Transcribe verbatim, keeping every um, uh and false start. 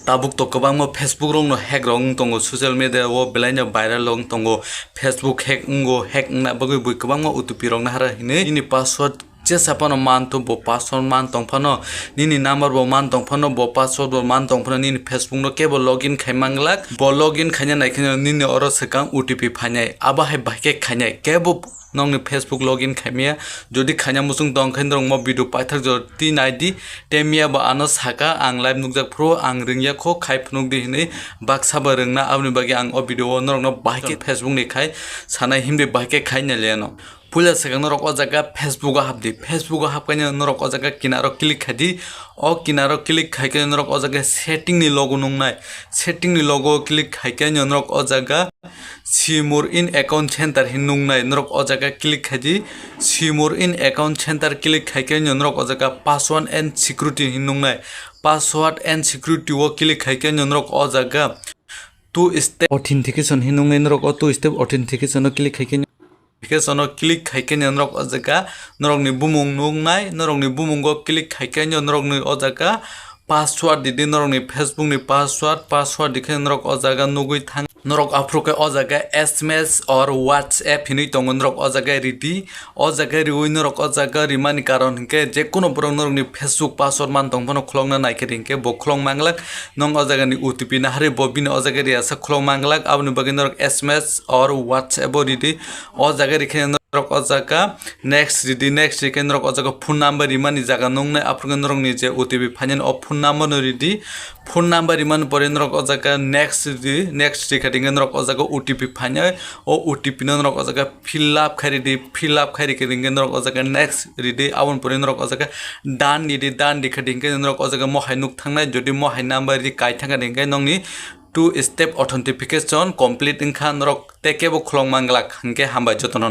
Tabuk to kwbangma Facebook rokno hack rok wng tongo, social media o belaino viral rok wng tongo, Facebook hack wngo, hack wngna bagwi bui kwbangma O T P rok nahara hinwi nini password jesa phano man to, bo password man tong phano, nini number bo man tong phano, bo password bo man tong phano, nini Facebook no kebo login khai manglak, bo login khaina nai kheno nini oro swkang O T P phainai, abo hai bahai khe khainai, kebo nokni Facebook login khaimaya. Jodi khaina muchung tong khe norok mo video paithak jora twi nai di. Tei miya bo ano saka, ang live nukjak phuru ang rwngya kho, khai phunuk di hinwi baksa bo rwngna, aboni bagwi ang o video o norokno bahai khe Facebook ni khai sanai, himdi bahai khe khai nai liya no. Puila swkang norok o jaga Facebook o hap di. Facebook o hap khe norok o jaga kinaro click khai di. O kinaro click khai khe norok o jaga setting ni logo nungnai. Setting ni logo click khai khe norok o jaga See more in account center hin nungnai, norok o jaga click khai di. See more in account center click khai khe norok o jaga password and security hin nungnai. Password and security o click khai khe norok o jaga two step authentication hin nungnai, norok o two step authentication o click khai khe, authentication o click khai khe norok o jaga norokni bumung nungnai, norokni bumungo click khai khe norokni o jaga password di di, norokni Facebook ni password, password di khe norok o jaga nugwi thang. Norok aphuru khe o jaga S M S or WhatsApp hinwi tongo, norok o jaga ridi. O jaga riwi norok o jaga rimani karon hinkhe je kuno borok norokni Facebook password man tong phano khulokna nai khe ringkhe bo khulok manglak. Nong o jaga ni O T P naharwi bo bini o jaga riya sa khulok manglak, aboni bagwi norok S M S or WhatsApp o ridi. O jaga rikhe norok o jaga next ridi, next rikhe norok o jaga phone number rimani jaga nungnai, aphuru khe norokni je O T P phainani o phone number no ridi. Phone number rimani pore norok o jaga next ridi, next rikha dingkhe norok o jaga O T P phainai, o O T P no norok o jaga fill up khai ridi, fill up khai rikha dingkhe norok o jaga next ridi, aboni pore norok o jaga done ridi, done rikha dingkhe norok o jaga mohai nuk thangnai, jodi mohai number ridi kai thangkha dingkhe nokni two step authentication complete wngkha, norok tei kebo khulok manglak, hinkhe hambai jotono.